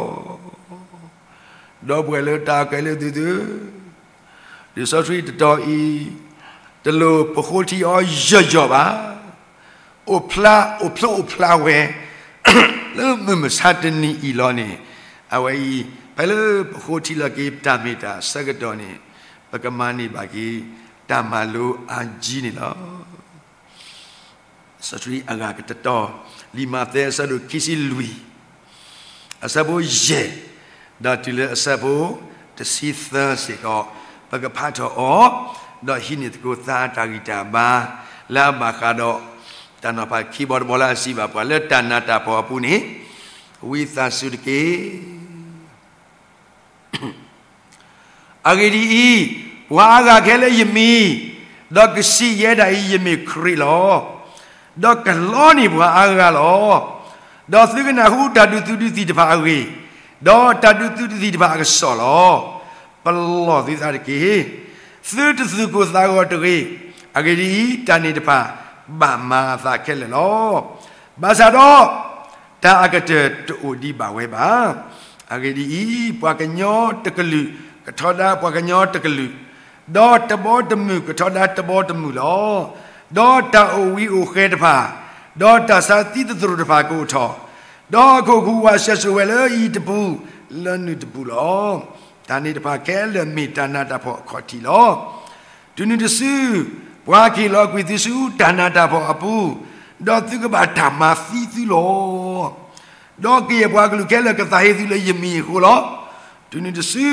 ဒီပုၢ်ဝဲၢ်လၢတၢ်ခဲလၢာ်သ့ၣ်သု, လံာ်စီဆှံတတီၤအံၤ တလိၣ်ပဃိထံအီၤယီၢ်ယီၢ်ဘၣ်. အိၣ်ဖျါအိၣ်ဖျိအိၣ်ဖျါဝဲ လၢမုၢ်မဆါတနံၤအံၤလီၤန့ၣ်, အဝဲအံၤ ဖဲလၢပဃိထံလီၤက့ၤတၢ်မ့ၢ်တၢ်ဆၢကတီၢ်န့ၣ် ပကမၤန့ၢ်ဘၣ်က့ၤ တၢ်မၤလိအါကံန့ၣ်လီၤ. စီဆှံအဂၤကတတီၤ, လံာ်မးသဲအဆၢဒိၣ်ခံဆံလွံၢ်, အဆၢဖိယဲၢ်, ဒီးတုၤလၢအဆၢဖိတဆံသၢစ့ၢ်ကီး, ပကဖးထီၣ်အီၤ, ဒီးဟံးန့ၢ်သကိးသးတၢ်ဂံၢ်တၢ်ဘါ လၢအဘၣ်ဃးဒီး တၢ်နီၤဖးခံဘီတဘီလၢအစံးဘၣ်ပှၤ လၢတၢ်နးတၢ်ဖှီၣ်အပူၤန့ၣ် ဝံသးစူၤတက့ၢ်. အဂ့ၢ်ဒ်အံၤ, ပှၤအါဂၤကဟဲလၢယမံၤ, ဒီးကစံးယဲဒၣ်အံၤ ယမ့ၢ်ခရံာ်လီၤ. ဒီးကလီန့ၢ်ပှၤအါဂၤလီၤ. ဒီးသုကနၢ်ဟူတၢ်ဒုးသုးဒုးသံၣ်တဖၣ်အဂ့ၢ်, ဒီးတၢ်ဒုးသုးဒုးသံၣ်တဖၣ်အကစီၣ်လီၤ. ပလီၢ်သုသးတက့ၢ်. သုတသူၣ်ကိၢ်သးဂီၤတဂ့ၤ. အဂ့ၢ်ဒ်အံၤ, တၢ်န့ၣ်တဖၣ်ဘၣ်မၤအသးခဲလၢာ်လီၤ. ဘၣ်ဆၣ်ဒီး တၢ်အကတၢၢ်တအိၣ်ဒံးဘၣ်ဝဲဘၣ်. အဂ့ၢ်ဒ်အံၤ, ပှၤကညီတကလုာ် ကထီဒါပှၤကညီတကလုာ်, ဒီးတဘီတမုၢ်ကထီဒါတဘီတမုၢ်လီၤ. ဒီးတၢ်အိၣ်ဝံအိၣ်ဃဲၤတဖၣ်, ဒီးတၢ်ဆါသံသတြိာ်တဖၣ်ကအိၣ်ထီၣ်, ဒီးအခိၣ်အဃူဝးဆှဲးစိၤဝဲလၢအံၤတပူၤ လၢနုၢ်တပူၤလီၤ. တၢ်န့ၣ်တဖၣ်ခဲလၢာ်မ့ၢ်တၢ်နးတၢ်ဖှီၣ်အခီၣ်ထံးလီၤ. တုၤနုၤတစု, ပှၤကဟ့ၣ်လီၤကွံာ်သုဆူတၢ်နးတၢ်ဖှီၣ်အပူၤ, ဒီးသုကဘၣ်တၢ်မၤသံသုလီၤ. ဒီးကယဲၢ်ပှၤကလုာ်ခဲလၢာ်ကသးဟ့သုလၢယမံၤအဃိလီၤ. တုၤနုၤတစု,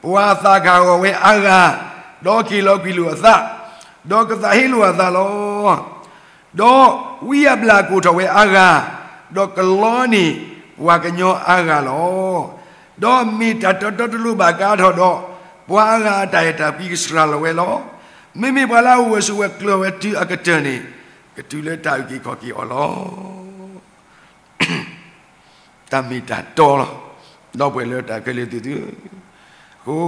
ပှၤသးကဟးဂီၤဝဲအါဂၤ, ဒီးကဟ့ၣ်လီၤကွံာ်လိာ်အသး, ဒီးကသးဟ့လိာ်အသးလီၤ. ဒီးဝံအဘျၣ်ကအိၣ်ထီၣ်ဝဲအါဂၤ, ဒီးကလီန့ၢ်ပှၤကညီအါဂၤလီၤ. ဒီးမ့ၢ်တၢ်တတီတလိၤဘၣ်ကအါထီၣ်ဒီး, ပှၤအါဂၤအတၢ်အဲၣ်တၢ်ကွံကစှၤလီၤဝဲလီၤ. မ့မ့ၢ်ပှၤလၢအအိၣ်ဂၢၢ်ဆိးဝဲကျၢၤဝဲတုၤအကတၢၢ်န့ၣ်, ကတုၤလၢတၢ်အုၣ်က့ၤခီၣ်က့ၤအီၤလီၤ. တၢ်မ့ၢ်တၢ်တီလီၤ. ဒီပုၢ်ဝဲၢ်လၢတၢ်ခဲလၢာ်သ့ၣ်သု, အဃိ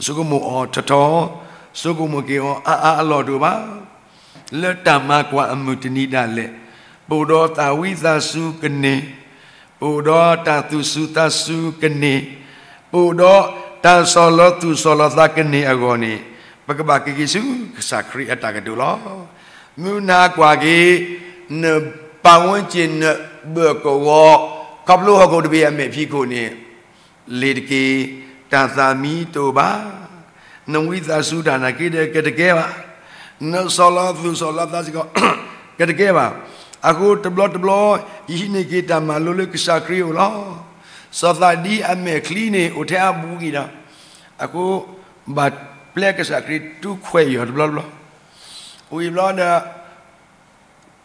ဆိကမိၣ်အီၤထီထီ, ဆိကမိၣ်က့ၤအီၤအါအါအလီၢ်တအိၣ်ဘၣ်. လၢတၢ်မၤကွၢ်အမုၢ်တနံၤဒၣ်လဲာ်, ပအိၣ်ဒီးတၢ်ဝံသးစူၤကန့ၢ်, ပအိၣ်ဒီးတၢ်သူၣ်စူၤသးစူၤကန့ၢ်, ပအိၣ်ဒီးတၢ်ဆီၣ်လီၤသူၣ်ဆီၣ်လီၤသးကန့ၢ်အဂီၢ်န့ၣ်, ပကဘၣ်က့ၤက့ၤဆူကစၢ်ခရံာ်အတၢ်ကတိၤလီၤ. မုၢ်နၤကွၢ်က့ၤ နပၢ်ဝဲက့ၤနဘၢၣ်ကဝီၤ, ခီဖျိဟီၣ်ခိၣ်တဘ့ၣ်အမဲာ်ဖံးခိၣ်န့ၣ် လ့ၤတက့ၢ်, တၢ်သးမံတအိၣ်ဘၣ်. နဝံသးစူၤတၢ်နာ်က့ဒီး ကတကဲဘၣ်. နဆီၣ်လီၤသူၣ်ဆီၣ်လီၤသးစ့ၢ်ကီး ကတကဲဘၣ်. အဃိတဘျီတဘျီ ယဟံးန့ၢ်က့ၤတၢ်မၤလိလၢကစၢ်ခရံာ်အအိၣ်လီၤ. စီၤသးဒံအမဲာ်ချံန့ၣ် အိၣ်ထဲအဘူးကံဒီး အဃိ ဘၣ်ပျဲကစၢ်ခရံာ်တူၢ်ခွဲးယီၤတဘျီတဘျီ. အိၣ်အံၤဘျီဒီး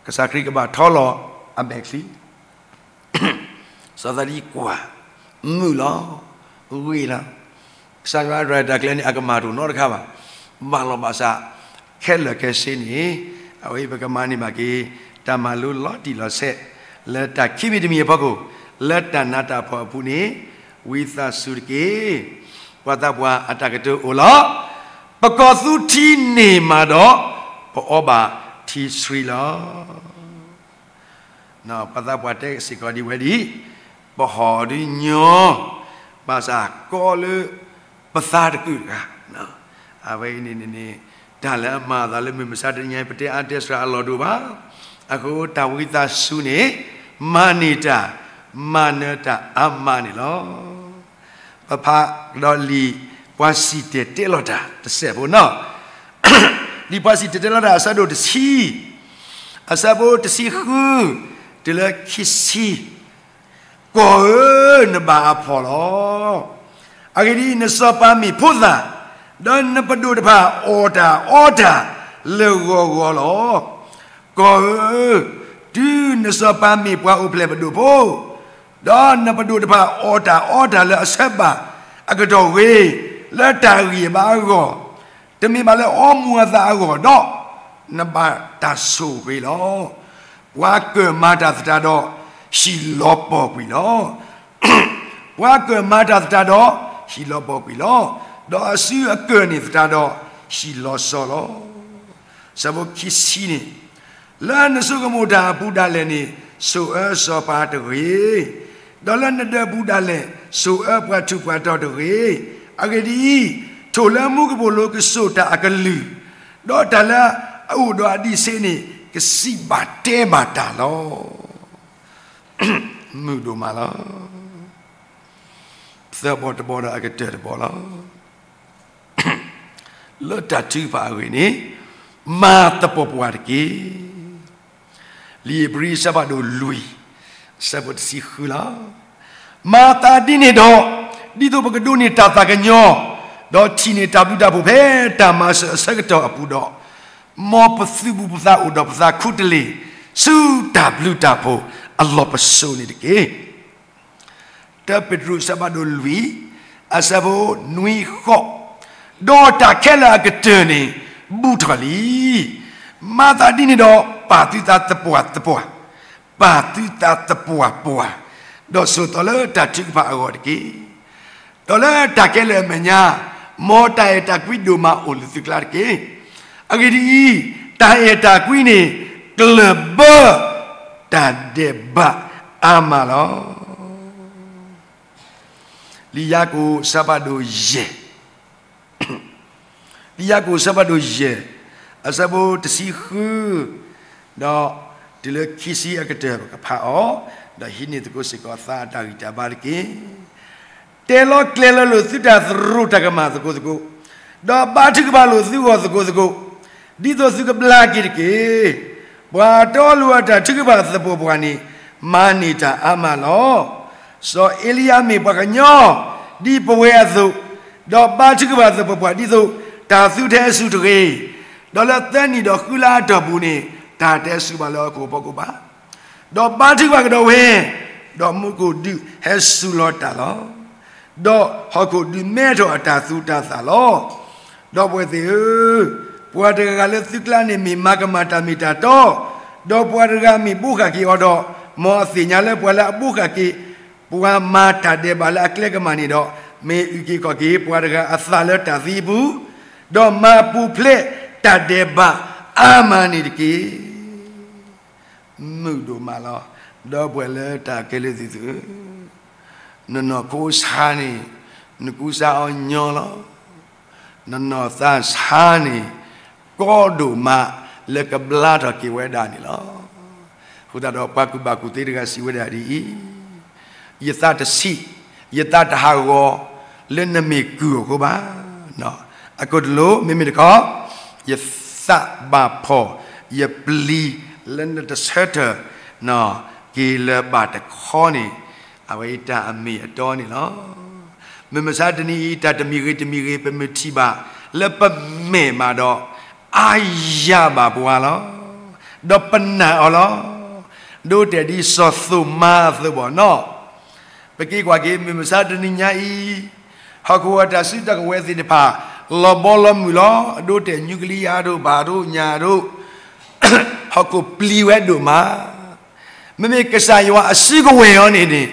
ကစၢ်ခရံာ်ကဘၣ်ထီလီၤအမဲာ်ချံ စီၤသးဒံကွၢ်, မုာ်လီၤ, ဂ့ၤလီၤ. ကစၢ်ယွၤအတၢ်ရဲၣ်တၢ်ကျဲၤန့ၣ် အကမၤတအိၣ်နီတခါဘၣ်. ဘၣ်လီၤဘၣ်စး ခဲလၢာ်ခဲဆ့န့ၣ် အဝဲပကမၤန့ၢ်ဘၣ်က့ၤ တၢ်မၤလိလီၤတံၢ်လီၤဆဲး လၢတၢ်ခံမံၤတမံၤအဖီခိၣ် လၢတၢ်နးတၢ်ဖှီၣ်အပူၤန့ၣ် ဝံသးစူၤတက့ၢ်. ပှၤသးပှၢ်အတၢ်ကတိၤအိၣ်လီၤ. ပကီၢ်သူထံန့ၢ်မးဒီး ပအီဘၣ်ထံဆှံလီၤ. ပှၤသးပှၢ်တဲစ့ၢ်ကီးဒ်ဝဲဒ်အံၤ, ပဟီၣ်ဒုးညီ, ဘၣ်ဆၣ်ကီလၢပသါတကုာ်တဂၤ. အဝဲအံၤန့ၣ်န့ၣ် တၢ်လၢအမၤအသးလၢမုၢ်မဆါတနံၤညါ ပတဲအါတဲစှၤအလီၢ်တအိၣ်ဘၣ်. အဃိတၢ်ဝံသးစူၤန့ၣ် မၤန့ၢ်တၢ်, မၤနၢၤတၢ်အါမးန့ၣ်လီၤ. ပဖးကဒီးလံာ်ပှၤစံၣ်တဲၤတဲလီၤတၢ်တစဲးဖိနီၤ. လံာ်ပှၤစံၣ်တဲၤတဲလီၤတၢ်အဆၢဒိၣ်တဆံ, အဆၢဖိတဆံဃု တုၤလၢခံဆံ, ကီၢ်ဧၢ, နဘၣ်အဖှီၣ်လီၤ. အဂ့ၢ်ဒ်အံၤ, နစီၤပၤမ့ၢ်ဖိသၣ်, ဒီးနပဒိၣ်တဖၣ်အီၣ်တၢ်အီတၢ်လၢဂီၤဂီၤလီၤ. ကီၢ်ဧၢ, တုၤနစီၤပၤမ့ၢ်ပှၤအိၣ်ဖျဲၣ်ပဒိၣ်ဖိ, ဒီးနပဒိၣ်တဖၣ်အီၣ်တၢ်အီတၢ်လၢအဆၢဘၣ်အကတီၢ်ဂ့ၤ, လၢတၢ်ဂံၢ်အဘါအဂီၢ်, တမ့ၢ်ဘၣ်လၢအီမူၤအသးအဂီၢ်ဒီး, နဘၣ်တၢ်ဆိၣ်ဂ့ၤလီၤ. ပှၤကၢၢ်မၤတၢ်သတးဒီး ဟံၣ်လီၤပှီၢ်ကွံာ်လီၤ. ပှၤကၢၢ်မၤတၢ်သတးဒီး ဟံၣ်လီၤပှီၢ်ကွံာ်လီၤ. ဒီးအစုအကၢၢ်န့ၣ်သတးဒီး ဟံၣ်လီၤစီလီၤ. ဆၢဖိခံဆံန့ၣ်, လၢနဆိကမိၣ်တၢ်အပူၤဒၣ်လဲာ်န့ၣ် ဆိၣ်အၢစီၤပၤတဂ့ၤ, ဒီးလၢနဒၢးပူၤဒၣ်လဲာ် ဆိၣ်အၢပှၤထူးပှၤတီၤတဂ့ၤ. အဂ့ၢ်ဒ်အံၤ, ထိၣ်လၢမူကပိာ်လိၤကစိာ်တၢ်အကလုၢ်, ဒီးတၢ်လၢအအိၣ်ဒီးအဒံးဆှံန့ၣ် ကစံးဘၣ်တဲဘၣ်တၢ်လီၤ. မုာ်ဒိၣ်မးလီၤ. သၢဘီတဘီဒီးအကတၢၢ်တဘီလီၤ. လၢတၢ်ထုကဖၣ်အဂ့ၢ်န့ၣ် မၤသပှၢ်ပှၢ်တက့ၢ်. လံာ်ဧ့ၤဘြံၤအဆၢဖးဒိၣ်လွံၢ်, အဆၢဖိတဆံဃုလီၤ. မၤသးဒ်န့ၣ်ဒီး, ဒ်သိးပကဒိးန့ၢ်တၢ်သးကညီၤ, ဒီးထံၣ်န့ၢ်တၢ်ဘျုးတၢ်ဖှိၣ်ဖဲတၢ်မၤစၢၤအဆၢကတီၢ်အပူၤဒီး, မ်ပသုးဘူးပသးအိၣ်ဒီးပသးခူတလ့ၢ်, ဆူတၢ်ဘျုးတၢ်ဖှိၣ်အလီၢ်ပစိာ်န့ၣ်တက့ၢ်. တၢပ့းတရူးအဆၢဖးဒိၣ်လွံၢ်, အဆၢဖိနွံဃိး, ဒီးတၢ်ခဲလၢာ်အကတၢၢ်န့ၣ် ဘူးထီၣ်လံ. မၤသးဒ်န့ၣ်ဒီး ပာ်သုသးသပှၢ်သပှၢ်, ပာ်သုသးသပှၢ်ပှၢ်, ဒီးဆိးသီလၢတၢ်ထုကဖၣ်အဂီၢ်တက့ၢ်. ဒီးလၢတၢ်ခဲလၢာ်အမဲာ်ညါ, မ်တၢ်အဲၣ်တၢ်ကွံဒိၣ်မးအိၣ်လၢသုကျါတက့ၢ်. အဂ့ၢ်ဒ်အံၤ, တၢ်အဲၣ်တၢ်ကွံန့ၣ် ကျၢၢ်ဘၢတၢ်ဒဲးဘးအါမးလီၤ. လံာ်ယၤကိာ်အဆၢဖးဒိၣ်ယဲၢ်, လံာ်ယၤကိာ်အဆၢဖးဒိၣ်ယဲၢ်, အဆၢဖိတဆံဃု, ဒီးတုၤလၢခံဆံအကတၢၢ်ပကဖးအီၤ, ဒီးဟံးန့ၢ်သကိးစ့ၢ်ကီးသးအတၢ်ဂံၢ်တၢ်ဘါတက့ၢ်. တဲလီၤကျဲၤလီၤလိာ်သုတၢ်သရူးတၢ်ကမၣ်သကိးသကိး, ဒီးဘါထုကဖၣ်လိာ်သုဂီၢ်သကိးသကိး, ဒ်သိးသုကဘျါက့ၤတက့ၢ်. ပှၤတီလိၤအတၢ်ထုကဖၣ်သပှၢ်ပှၢ်န့ၣ် မၤန့ၢ်တၢ်အါမးလီၤ. စီၤအ့လံယၤမ့ၢ်ပှၤကညီ, ဒ်ပဝဲအသိး, ဒီးဘါထုကဖၣ်သပှၢ်ပှၢ်ဒ်သိး တၢ်သူထဲအစုတဂ့ၤ, ဒီးလၢသၢနံၣ်ဒီးဃုလါအတီၢ်ပူၤန့ၣ် တၢ်တဲအစုဘၣ်လၢဟီၣ်ခိၣ်ဖီခိၣ်ဘၣ်. ဒီးဘါထုကဖၣ်ကဒီးဝဲ, ဒီးမူခိၣ်ဒုးဟဲစူၤလီၤတၢ်လီၤ. ဒီးဟီၣ်ခိၣ်ဒုးမဲထီၣ်အတၢ်သူတၢ်သၣ်လီၤ. ဒီပုၢ်ဝဲၢ်သ့ၣ်ဧၢ, ပှၤတဂၤဂၤလၢသုကျါန့ၣ်မ့ၢ်မၤကမၣ်တၢ်မ့ၢ်တၢ်တီ, ဒီးပှၤတဂၤမ့ၢ်ဘိးဃာ်က့ၤအီၤဒီး, မ်အသ့ၣ်ညါလၢပှၤလၢအဘိးဃာ်က့ၤ ပှၤမၤတၢ်ဒဲးဘးလၢအကျဲကမၣ်န့ၣ်ဒီး, မ့ၢ်အုၣ်က့ၤခီၣ်က့ၤပှၤတဂၤအသးလၢတၢ်သံအပူၤ, ဒီးမၤပူၤဖျဲးတၢ်ဒဲးဘးအါမးန့ၣ်တက့ၢ်. မုာ်ဒိၣ်မးလီၤ. ဒီပုၢ်ဝဲၢ်လၢတၢ်ကဲလၢသုသးဧၢ, နနီၢ်ခိဆါန့ၣ် နကူစါအီၤညီလီၤ. နနီၢ်သးဆါန့ၣ် ကီဒိၣ်မးလၢကဘျါထီၣ်က့ၤဝဲဒၣ်န့ၣ်လီၤ. အဃိသတးဒီးပှၤကူၣ်ဘၣ်ကူၣ်သ့တဂၤစံးဝဲဒၣ်ဒ်အံၤ, ယသးတဆံး, ယသးတဟးဂီၤ လၢနမ့ၢ်ကုၢ်အီၤအဃိဘၣ်. အခိၣ်တလိာ် မ့မ့ၢ်တခီ ယသးဘၣ်ဖှီၣ် ယပျံၤလၢနတဆၢထၢၣ် က့ၤလၢၤဘၣ်တခီန့ၣ် အဝဲအံၤတၢ်အမ့ၢ်အတီန့ၣ်လီၤ. မုၢ်မဆါတနံၤအံၤ တၢ်တမံၤဂ့ၤတမံၤဂ့ၤ ပမ့ၢ်ထံၣ်ဘၣ်လၢပမဲာ်မးဒီး အါယၤဘၣ်ပှၤလီၤ. ဒီးပနာ်အီၤလီၤ. ဒ်တဲာ်ဒ်စီၤသိၤမါအသိးဘၣ်နီၤ ပက့ၤကွၢ်က့ၤ မုၢ်မဆါတနံၤညါအံၤ ဟီၣ်ခိၣ်အတၢ်စုတၢ်ကဝဲၤသ့ၣ်တဖၣ် လီၤဘီလီၤမုၢ်လီၤ. အဒိတဲာ် nuclear ဒိၣ် ဘၣ်ဒိၣ်ညၣ်ဒိၣ် ဟီၣ်ခိၣ်ပျံၤဝဲဒိၣ်မး. မ့မ့ၢ်ကစၢ်ယွၤအစုကဝဲၤအံၤန့ၣ်န့ၣ်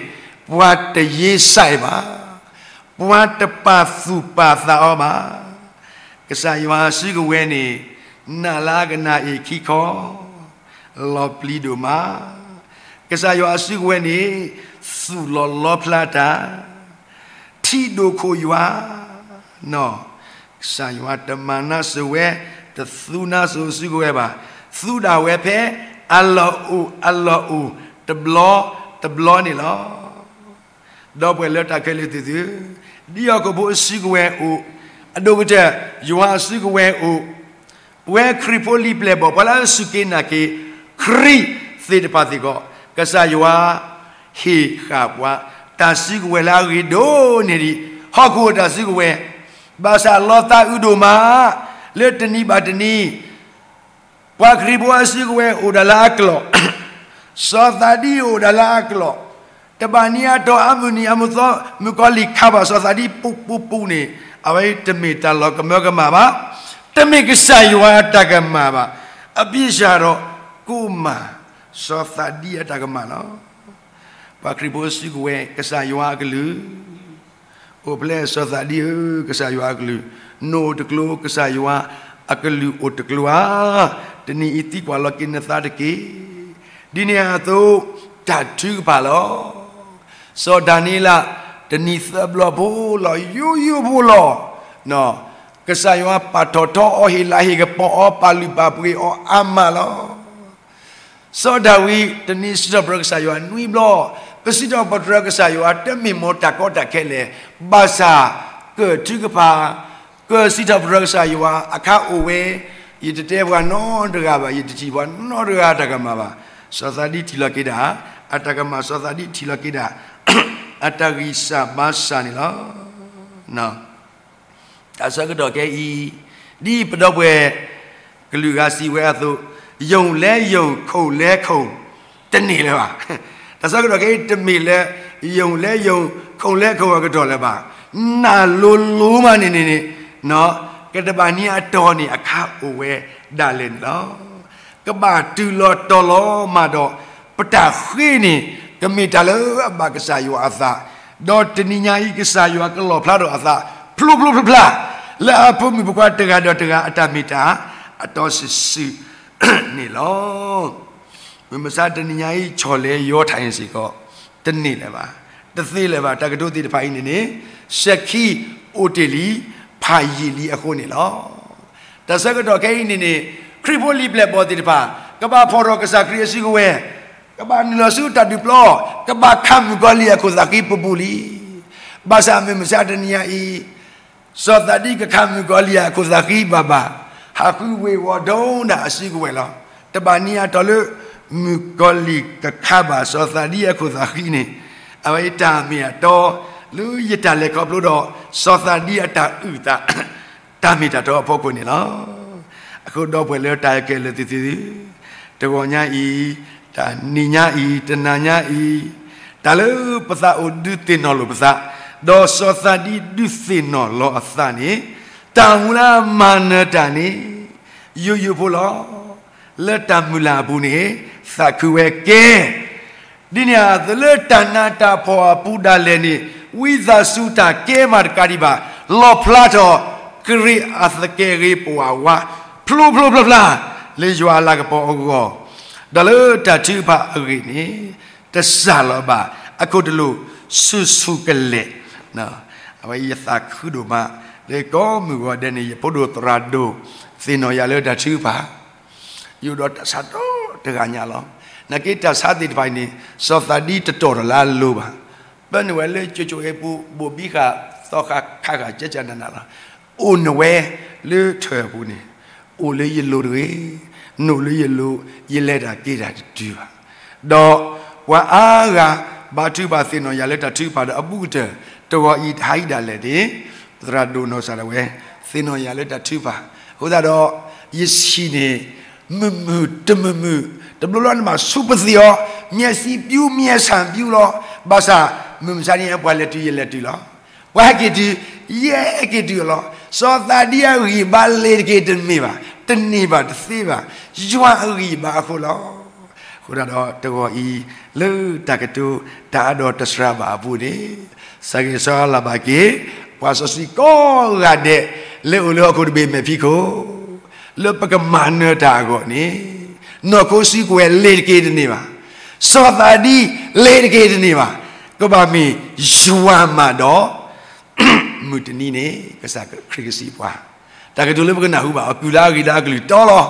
ပှၤတယ့စဲးဘၣ်, ပှၤတပာ်သူၣ်ပာ်သးအီၤဘၣ်. ကစၢ်ယွၤအစုကဝဲၤန့ၣ် နာ်လၢအကနၣ်အ့ၣ်ခံခီ လီၤပျံၤဒိၣ်မး. ကစၢ်ယွၤအစုကဝဲၤန့ၣ် သူၣ်လီၤလီဖျါတၢ်, ထံၣ်ဒိၣ်ခိၣ်ယွၤ, ကစၢ်ယွၤတမၤနါစိၤဝဲ, တသူနါစိၤစုကဝဲၤဘၣ်. သူဒၣ်ဝဲဖဲအလီၢ်အိၣ်အလီၢ်အိၣ် တဘျီတဘျီန့ၣ်လီၤ. ဒီပုၢ်ဝဲၢ်လၢတၢ်ခဲလၢာ်သ့ၣ်သုဧၢ, ဒ်ဟီၣ်ခိၣ်ဖိအစုကဝဲၤအိၣ်, အဒိၣ်ကတၢၢ် ယွၤအစုကဝဲၤအိၣ်, ပဝဲခရံာ်ဖိလံာ်ပျဲၢ်ဘီၣ် ပှၤလၢအစူၢ်က့ၤနာ်က့ၤခရံာ်သ့ၣ်တဖၣ်စ့ၢ်ကီး, ကစၢ်ယွၤဟ့ၣ်ဃာ်ပှၤ တၢ်စုကဝဲၤလၢအဂ့ၤဒိၣ်န့ၢ်ဒံး ဟီၣ်ခိၣ်အတၢ်စုကဝဲၤ, ဘၣ်ဆၣ်လီၤသးအုးဒိၣ်မး လၢတနံၤဘၣ်တနံၤ ပှၤခရံာ်ဖိအစုကဝဲၤအိၣ်ဒၣ်လၢအကျိာ်, စီၤသးဒံအိၣ်ဒၣ်လၢအကျိာ်, တဘၣ်နံၤအတီၢ်အါမုၢ်နံၤအမုၢ်သီ မုၣ်ကီၤလံၢ်ခးဘၣ်စီၤသးဒံပူၤပူၤပူၤန့ၣ် အဝဲအံၤတမ့ၢ်တၢ်လီၤကမၢကမၣ်ဘၣ်, တမ့ၢ်ကစၢ်ယွၤအတၢ်ကမၣ်ဘၣ်, အဘံၣ်စၢ်ဒီး ကိၣ်မၢ် စီၤသးဒံအတၢ်ကမၣ်လီၤ. ပှၤခရံာ်ဖိစုကဝဲၤ ကစၢ်ယွၤအကလုၢ် အိၣ်ဖျဲၣ်စီၤသးဒံဧၢ, ကစၢ်ယွၤအကလုၢ်, နအိၣ်တကျိၤ ကစၢ်ယွၤအကလုၢ်အိၣ်တကျိၤဧါ, တနံၤအံၤသံကွၢ်လီၤက့ၤနသးတက့ၢ်. ဒ်န့ၣ်အသိး တၢ်ထုကဖၣ်လီၤ. စီၤဒၤနံးယ့လး တနံၤသၢဘျီဖိလီၤ, ယိယိဖိလီၤ. ကစၢ်ယွၤပာ်ထီၣ်ထီအီၤ ဟ့ၣ်လၤဟ့ၣ်ကပီၤအီၤ ပာ်လုၢ်ပာ်ပှ့ၤအီၤအါမးလီၤ. စီၤဒၤဝံး တနံၤစံးထီၣ်ပတြၢၤကစၢ်ယွၤနွံဘျီ, ပစံးထီၣ်ပတြၢၤကစၢ်ယွၤ တမ့ၢ်မ်တၢ်ကီတၢ်ခဲလဲၣ်, ဘၣ်ဆၣ် ကထုကဖၣ်, ကစံးထီၣ်ပတြၢၤကစၢ်ယွၤ အခါအိၣ်ဝဲ, ယတတဲပှၤနီတဂၤဘၣ်, ယတထံၣ်ပှၤနီတဂၤအတၢ်ကမၣ်ဘၣ်. စီၤသးဒံထံၣ်လီၤက့ၤဒၣ် အတၢ်ကမၣ်, စီၤသးဒံထံၣ်လီၤက့ၤဒၣ် အတၢ်ဂံၢ်စၢ်ဘါစၢ်န့ၣ်လီၤ. တၢ်ဆၢကတီၢ်ခဲအံၤ, ဒ်ပဒီပုၢ်ဝဲၢ်ကလုာ်ဂၤစံးဝဲအသိး, ယုန်လဲယုန် ခုန်လဲခုန် တန့ၢ်လၢၤဘၣ်. တၢ်ဆၢကတီၢ်ခဲအံၤ တမ့ၢ်လၢ ယုန်လဲယုန် ခုန်လဲခုန်အကတီၢ်လၢၤဘၣ်. နၢ်လိၤလိၤမးန့ၣ်န့ၣ်န့ၣ်, ကတဘၣ်နံၤအတီၢ်န့ၣ် အခါအိၣ်ဝဲဒၣ်လဲာ်န့ၣ်လီၤ. ကဘၣ်တုၤလီၤတီၤလီၤမးဒီး ပတၢ်ဃ့န့ၣ် ကမ့ၢ်တၢ်လၢအဘၣ်ကစၢ်ယွၤအသး, ဒီးတနံၤညါအံၤ ကစၢ်ယွၤကလီၣ်ဖျါထီၣ်အသး ဖျိဖျိဖျါဖျါ လၢအဖိမုၣ်ဖိခွါတဂၤဒီးတဂၤအတၢ်မ့ၢ်တၢ် အတီၤစုာ်စုာ်န့ၣ်လီၤ. မုၢ်မဆါတနံၤညါအံၤ ဆီၣ်လဲၤယီၤထၣ်အံၤစ့ၢ်ကီး တန့ၢ်လၢၤဘၣ်, တသ့လၢၤဘၣ်. တၢ်ကတိၤသ့ၣ်တဖၣ်အံၤန့ၣ်န့ၣ် စဲၤခံအိၣ်တ့ၢ်လံ, ဖးယံာ်လံအဃိန့ၣ်လီၤ. တၢ်ဆၢကတီၢ်ခဲအံၤန့ၣ်န့ၣ် ခရံာ်ဖိလံာ်ပျဲၢ်ဘီၣ်သ့ၣ်တဖၣ် ကဘၣ်ဖီၣ်ထီၣ်ကစၢ်ခရံာ်အစုကဝဲၤ, ကဘၣ်နုာ်လီၤဆူတၢ်ဒုးပျီ, ကဘၣ်ခးမုၣ်ကီၤလံၢ်အခိၣ်သးဃံပူၤပူၤလံ. ဘၣ်ဆၣ်မုၢ်မဆါတနံၤညါအံၤ စီၤသးဒံကခးမုၣ်ကီၤလံၢ်အခိၣ်သးဃံဘၣ်ဘၣ်, ဟးဃုဝ့ၤဝီၤဒိၣ်ဒၣ်အစုကဝဲၤလီၤ. တဘၣ်နံၤအတီၢ်လၢ မုၣ်ကီၤလံၢ်ကခးဘၣ်စီၤသးဒံအခိၣ်သးဃံန့ၣ်, အဝဲအံၤတၢ်မ့ၢ်အတီ လၢယတၢ်လဲၤခီဖျိဒီး စီၤသးဒံအတၢ်အုၣ်သး တၢ်မ့ၢ်တၢ်တီအဖီခိၣ်န့ၣ်လီၤ. အဃိဒီပုၢ်ဝဲၢ်လၢတၢ်ခဲလၢာ်သ့ၣ်သု, တဂီၤညါအံၤ, တနံၤညါအံၤ, တနၤညါအံၤ, တၢ်လၢပသးအိၣ်ဒုးသ့ၣ်နီၣ်လိာ်ပသး, ဒီးစီၤသးဒံဒုးသ့ၣ်နီၣ်လီၤအသးန့ၣ်, တၢ်မူလၢအမၤနၢၤတၢ်န့ၣ် ယိယိဖိလီၤ. လၢတၢ်မုၢ်လၢ်အပူၤန့ၣ် သးခုဝဲကဲ ဒ်န့ၣ်အသိးလၢတၢ်နးတၢ်ဖှီၣ်အပူၤဒၣ်လဲာ်န့ၣ် ဝံသးစူၤတၢ်ကဲမးတကးဒံးဘၣ်, လီၣ်ဖျါထီၣ် ကရံးအသကဲးဂ့ၤပဝးဝါ ဖျိဖျိဖျါဖျါ လၢယွၤအလၤကပီၤအဂီၢ်, ဒီးလၢတၢ်ထုကဖၣ်အဂ့ၢ်န့ၣ် တစၢ်လီၤဘၣ် အခိၣ်တလိာ် ဆူၣ်ဆူၣ်ကလဲာ်, အဝဲယသးခုဒိၣ်မး လၢကိးမုၢ်ဂီၤဒဲးန့ၣ် ယဖိဒိၣ်သရၣ်ဒိၣ် သ့ၣ်နီၣ်ယၤလၢတၢ်ထုကဖၣ် ယအိၣ်ဒီးတၢ်ဆါတီတဂၤညါလီၤ. နာ်က့တၢ်ဆါသ့ၣ်တဖၣ်အံၤန့ၣ် စီၤသးဒံတတီၢ်ထီၣ်လၢအလိၤဘၣ်. ပၢနုာ်ဝဲလၢကၠိကၠိအ့ပူၤ ဘိၣ်ဘံဃာ်သီဃာ်ခးဃာ်ကဲကဲနးနးလီၤ. အိၣ်နဝဲလၢထၢၣ်အပူၤန့ၣ်, အိၣ်လၢယလိၤတဂ့ၤ, နအိၣ်လၢယလိၤ, ယလဲၤတၢ်က့ၤတၢ်တတုၤဘၣ်. ဒီးပှၤအါဂၤ ဘါထုကဖၣ်သ့ၣ်နီၣ်ယၤလၢတၢ်ထုကဖၣ်ဒီးအဘူးကတၢၢ်, တဂီၤအံၤတဟါအံၤဒၣ်လဲာ်န့ၣ်, သရၣ်ဒိၣ်နီၢ်ကစၢ်ဒၣ်ဝဲ သ့ၣ်နီၣ်ယၤလၢတၢ်ထုကဖၣ်, အဃိသတးဒီး ယဆံးန့ၣ် မုာ်မုာ်တမုာ်မုာ်, တဘျီဘျီနဘၣ်ဆူပသံးအီၤ, မျက်စိပြူ မျက်စံပြူလီၤ. ဘၣ်ဆၣ် မုၢ်မဆါတနံၤ ပှၤလဲၤတုၤယလဲၤတုၤလီၤ. ပှၤဟဲက့ၤတုၤ ယဟဲက့ၤတုၤအီၤလီၤ. စီၤသးဒံအဂံၢ်အဘါလ့ၤတက့ၤတမ့ၢ်ဘၣ်, တန့ၢ်ဘၣ်တသ့ဘၣ်, ယွၤအဂံၢ်အဘါအဃိလီၤ. အဃိသတးဒီးတဂီၤအံၤ လၢတၢ်ကတိၤ တၢ်အါဒီးတစှၤဘၣ်အပူၤန့ၣ်, စးက့ၤဆၢလၢ်ဘၣ်က့ၤ ပှၤစီဆှံကိးဂၤဒဲး လၢအိၣ်လၢဟီၣ်ခိၣ်တဘ့ၣ်မဲာ်ဖံးခိၣ် လၢပကမၤနၢၤတၢ်အဂီၢ်န့ၣ်, နီၢ်ခိစုကဝဲၤလ့ၤတက့ၤတန့ၢ်ဘၣ်, စီၤသးဒံလ့ၤတက့ၤတန့ၢ်ဘၣ်, ကဘၣ်မ့ၢ်ယွၤမးဒီး မုၢ်တနံၤန့ၣ် ကစၢ်ခရံာ်ကစံးပှၤ, တၢ်ကတိၤလၢပကနၢ်ဟူဘၣ်အီၤ ကုၢ်လၢအဂ့ၤလၢအကလုၢ်တီလီၤ.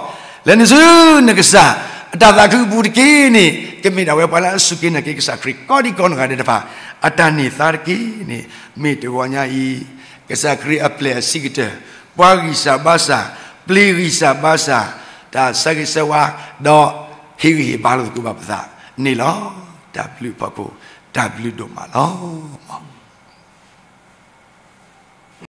လဲၤနုာ်ဆူနကစၢ် အတၢ်သးခုအပူၤတက့ၢ်န့ၣ်, ကမ့ၢ်ဒၣ်ဝဲပှၤလၢအစူၢ်က့ၤနာ်က့ၤကစၢ်ခရံာ် ကိးဒံကိးနီၢ်ဂၤဒဲးတဖၣ် အတၢ်န့ၢ်သါတက့ၢ်န့ၣ်, မ့ၢ်တဂီၤညါအံၤ ကစၢ်ခရံာ်အပျဲၢ်အဆံးကတၢၢ်, ပှၤဂံၢ်စၢ်ဘါစၢ်, ပျ့ၤဂံၢ်စၢ်ဘါစၢ်, တၢ်ဆၢဂ့ၤဆၢဝါ, ဒီးဟ့ၣ်ဂံၢ်ဟ့ၣ်ဘါလိာ်သကိးဘၣ်ပသးန့ၣ်လီၤ. တၢ်ဘျုးဖီခိၣ်, တၢ်ဘျုးဒိၣ်မးလီၤ.